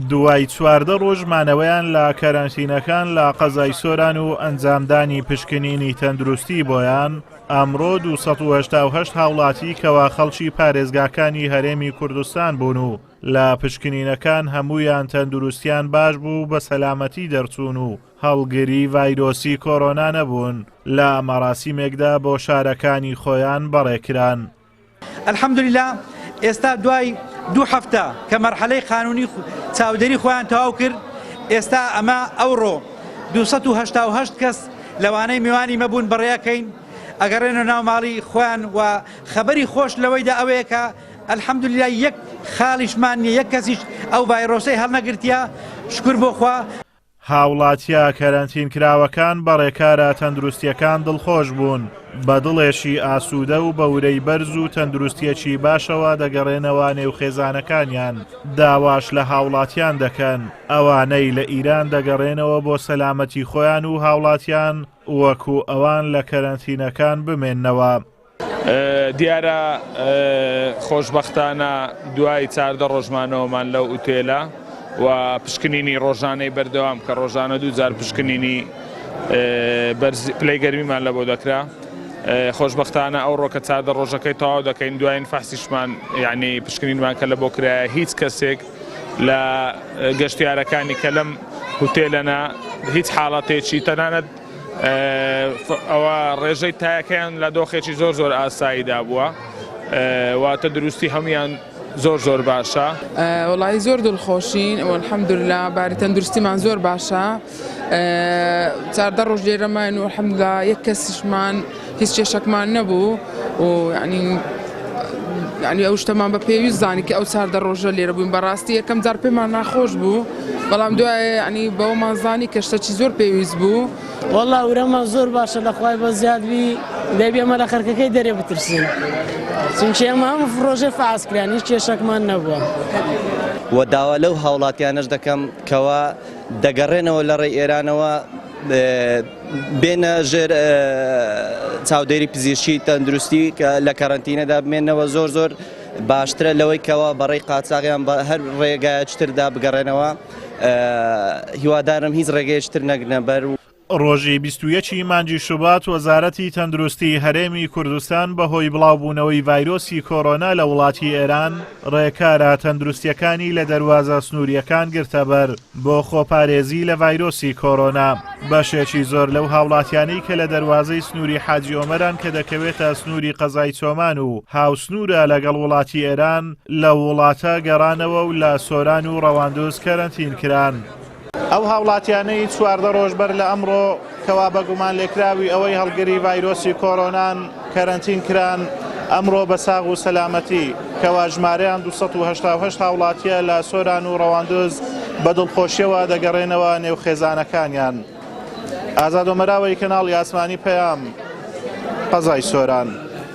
دوای 14 ڕۆژ مانەوەیان لە کەرەنتینەکان لە قەزای سۆران و ئەنجامدانی پشکنینی تەندروستی بۆیان، ئەمڕۆ 288 هاوڵاتی کەوا خەڵکی پارێزگاکانی هەرێمی کوردستان بوون و لە پشکنینەکان هەموویان تەندروستیان باش بوو و بە سەلامەتی دەرچوون و هەڵگری ڤایرۆسی کۆرۆنا نەبوون، لە مەراسیمێکدا بۆ شارەکانی خۆیان بەڕێکران. الحمدللە ئێستا دوای دوو هەفتە کە مەرحەلەی قانونی چاودێری خۆیان تەواو کرد، ئێستا ئەمە ئەوڕۆ 288 کەس لەوانەی میوانی مەبوون بەڕێکەین ئەگەڕێنەوە ناو ماڵی خۆیان و خەبەری خۆش لەوەیدا ئەوەیە کە الحمدللە یەک خاڵیشمان نییە یەک کەسیش ئەو ڤایرۆسەی هەڵنەگرتیە شکر بۆ خوا. هاوڵاتیە کەرەنتین کراوەکان بە ڕێکارە تەندروستیەکان دڵخۆش بوون، بە دڵێکی ئاسوودە و بە ورەی بەرز و تەندروستیەکی باشەوە دەگەڕێنەوە نێو خێزانەکانیان، داواش لە هاوڵاتیان دەکەن ئەوانەی لە ئیران دەگەڕێنەوە بۆ سەلامەتی خۆیان و هاوڵاتیان وەکو ئەوان لە کەرەنتینەکان بمێننەوە. دیارە خۆشبەختانە دوای 14 ڕۆژ مانەوەمان لەو ئوتێلە و پشکنینی ڕۆژانەی بەردەوام کە ڕۆژانە دوو جار پشکنینی پلەی گەرمیمان لە بۆ دەکرا خۆشبەختانە ئەو ڕۆکە چاردە ڕۆژەکەی تەواو دەکەین دوایین فەحسیشمان یعنی پشکنینمان کە لە بۆ کرایە هیچ کەسێک لە گەشتیارەکانی کە لەم هوتێلەنا هیچ حاڵەتێکی تەنانەت ئەوە ڕێژەی تایەکەیان لە دۆخێکی زۆر زۆر ئاساییدا بووە واتە دروستی هەمویان زۆر زۆر باشە. وەڵایی زۆر دڵخۆشین والحمدللە باری تەندروستیمان زۆر باشە 14 ڕۆژ لێرە ماین و الحمدللە یەک کەسیشمان هیچ کێشەکمان نەبوو و یعنی یعنی ئەو شتەمان بە پێویست زانی کە ئەو چاردە ڕۆژە لێرە بووین بەڕاستی یەکەم جار پێمان ناخۆش بوو بەڵام دوای ینی بەوەمان زانی کە شتەکی زۆر پێویست بوو. وەڵا ورەمان زۆر باشە لە خوای بە زیاد بی دەبی ئەمە لە خەرکەکەی دەرێ بترسین چونکە ئێمە هەموو ڕۆژێ فعاز کران هیچ کێشەکمان نەبووە. وە داوا لەو هاوڵاتیانەش دەکەم کەوا دەگەڕێنەوە لە ڕێی ئێرانەوە بێنە ژێر چاودێری پزیشکی تەندروستی کە لە کەرەنتینەدا بمێنەوە زۆر زۆر باشترە لەوەی کەوا بەڕێی قاچاغیان بە هەر ڕێگایەکی تردا بگەڕێنەوە هیوادارم هیچ ڕێگەیەکی تر نەگرنە بەر. ڕۆژی 21 ی مانگی شوبات وەزارەتی تەندروستی هەرێمی کوردستان بەهۆی بڵاوبوونەوەی ڤایرۆسی کۆرۆنا لە وڵاتی ئێران ڕێکارە تەندروستییەکانی لە دەروازە سنوورییەکان گرتەبەر بۆ خۆپارێزی لە ڤایرۆسی کۆرۆنا. بەشێکی زۆر لەو هاوڵاتیانەی کە لە دەروازەی سنووری حاجی ئۆمەران کە دەکەوێتە سنووری قەزای چۆمان و هاوسنوورە لەگەڵ وڵاتی ئێران، لەو وڵاتە گەڕانەوە و لە سۆران و ڕەواندوز کەرەنتین کران. ئەو هاوڵاتیانەی 14 ڕۆژ بەر لە ئەمڕۆ کەوا بە گومانلێکراوی ئەوەی هەڵگری ڤایرۆسی کۆرۆنان کەرەنتین کران، ئەمڕۆ بە ساغ و سەلامەتی کەوا ژمارەیان 288 هاوڵاتیە لە سۆران و ڕەواندوز بە دڵخۆشیەوە دەگەڕێنەوە نێو خێزانەکانیان. ئازاد ئۆمەراوەی کەناڵی ئاسمانی پەیام، قەزای سۆران.